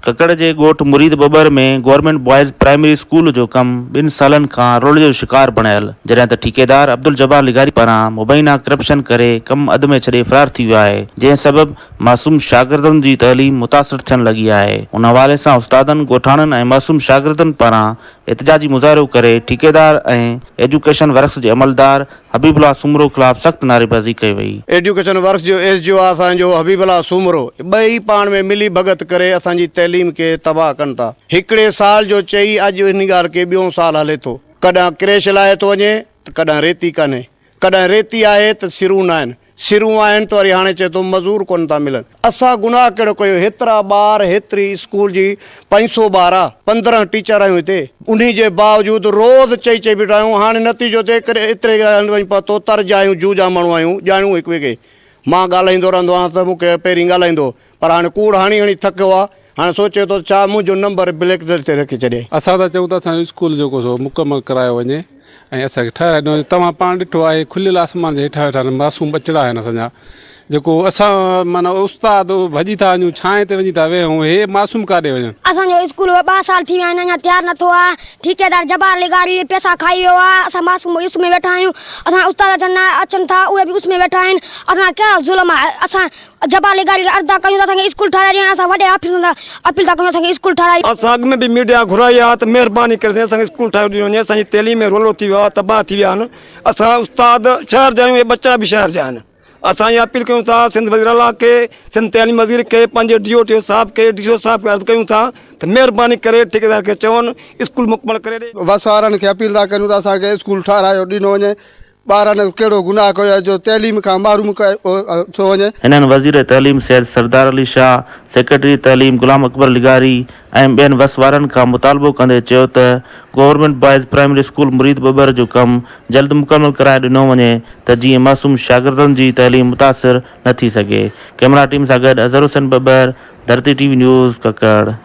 ڪڪڙ جي ڳوٺ Murid Babbar ۾ government boys primary school جو ڪم ٻن سالن کان رول جو شڪار بڻيل، جڏهن ته ٺيڪيدار عبدالجبار لغاري پاران مبينا ڪرپشن ڪري ڪم اڌ ۾ ڇڏي فرار ٿي ويو آهي، جنهن سبب معصوم شاگردن جي تعليم متاثر ٿيڻ لڳي آهي، ان حوالي سان استادن، ڳوٺاڻن ۽ معصوم شاگردن پاران احتجاجي مظاهرو ڪري ٺيڪيدار ۽ ايجوڪيشن ورڪس جي عملدار حبيب الله سومرو خلاف سخت نعريبازي ڪئي وئي. ايجوڪيشن ورڪس جو ايس جي او آ اسان جو حبيب الله سومرو ٻئي پاڻ ۾ ملي ڀڳت ڪري اسان جي تعليم کي تباهه ڪن ٿا. هڪڙي سال جو چئي اڄ ان ڳالهه کي ٻيون سال هلي ٿو. ڪڏهن ڪريش لاهي ٿو وڃي ته ڪڏهن ريتي ڪانهي. ڪڏهن ريتي آهي ته سرون ناهن. سرون آهن ته وري هاڻي چئي ٿو مزور ڪونه ٿا ملن. اسان گناهه ڪهڙو ڪيو هيترا ٻار هيتري اسڪول جي 500 ٻار آ 15 ٽيچر آهيون هتي انهي جي باوجود روز چئي چئي بيٺا آهيون هاڻي نتيجو ٿئي ڪري ايتري هنڌ وڃي پهتو تر جا آهيون جوء جا ماڻهو آهيون ڄاڻيون هڪ ٻئي کي مان ڳالهائيندو رهندو آهيان ته مون کي پهرين ڳالهائيندو هو پر هاڻي ڪوڙ هڻي هڻي ٿڪيو آ هاڻي سوچي ٿو ته ڇا منهنجو نمبر بليڪ لسٽ تي رکي ڇڏيائين. اسان ٿا چئون ته اسان جو اسڪول جيڪو سو مڪمل ڪرايو وڃي ۽ اسان کي ٺهرائي ڏنو وڃي توهان پاڻ ڏٺو آهي کليل آسمان جي هيٺان ويٺا آهن معصوم ٻچڙا آهن اسان جا جيڪو اسان معنيٰ استاد ڀڄي ٿا وڃون ڇانء تي وڃي ٿا ويهون هي معصوم ڪاڏي وڃن. اسان جو اسڪول ٻه سال ٿي ويا آهن اڃا تيار نه ٿيو آهي ٺيڪيدار جبار لغاري پئسا کائي ويو آهي اسان معصوم اس ۾ ويٺا آهيون اسان استاد اچن اچن ٿا اهي به اس ۾ ويٺا آهن اسان سان ڪهڙو ظلم آهي اسان جبار لغاري کي عرض ٿا ڪيون ته اسان کي اسڪول ٺاهرائي ڏيو ۽ اسان وڏي آفيسن سان اپيل ٿا ڪيون اسان کي اسڪول ٺاهرائي. اسان اڳ ۾ به ميڊيا گهرائي آ ته مهرباني ڪري سائين اسان کي اسڪول ٺاهي ڏنو وڃي اسان جي تعليم ۾ رولو ٿي ويو آ تباهه ٿي ويا آهن اسان استاد شهر جا آهيون اهي ٻچا به شهر جا آهن اسان اها اپيل ڪيون ٿا سنڌ وزير اعليٰ کي سنڌ تعليم وزير کي پنهنجي ڊي او ٽي او صاحب کي ڊي سي او صاحب کي عرض ڪيون ٿا ته مهرباني ڪري ٺيڪيدار کي چون اسڪول مڪمل ڪري ڏي. وس وارن کي اپيل ٿا ڪريون ته اسان کي اسڪول ٺاهرايو ڏنو وڃي ٻارن ڪهڙو گناهه ڪيو آهي جو تعليم کان محروم ڪيو ٿو وڃي. هنن وزير تعليم سيد سردار علي شاهه، سيڪريٽري تعليم غلام اڪبر لغاري ۽ ٻين وس وارن کان مطالبو ڪندي چيو ته government boys primary school Murid Babbar جو ڪم جلد مڪمل ڪرائي ڏنو وڃي ته جيئن معصوم شاگردن جي تعليم متاثر نه ٿي سگهي. ڪئميرا ٽيم سان گڏ Azhar Hussain Babbar, Dharti T V news, Kakar.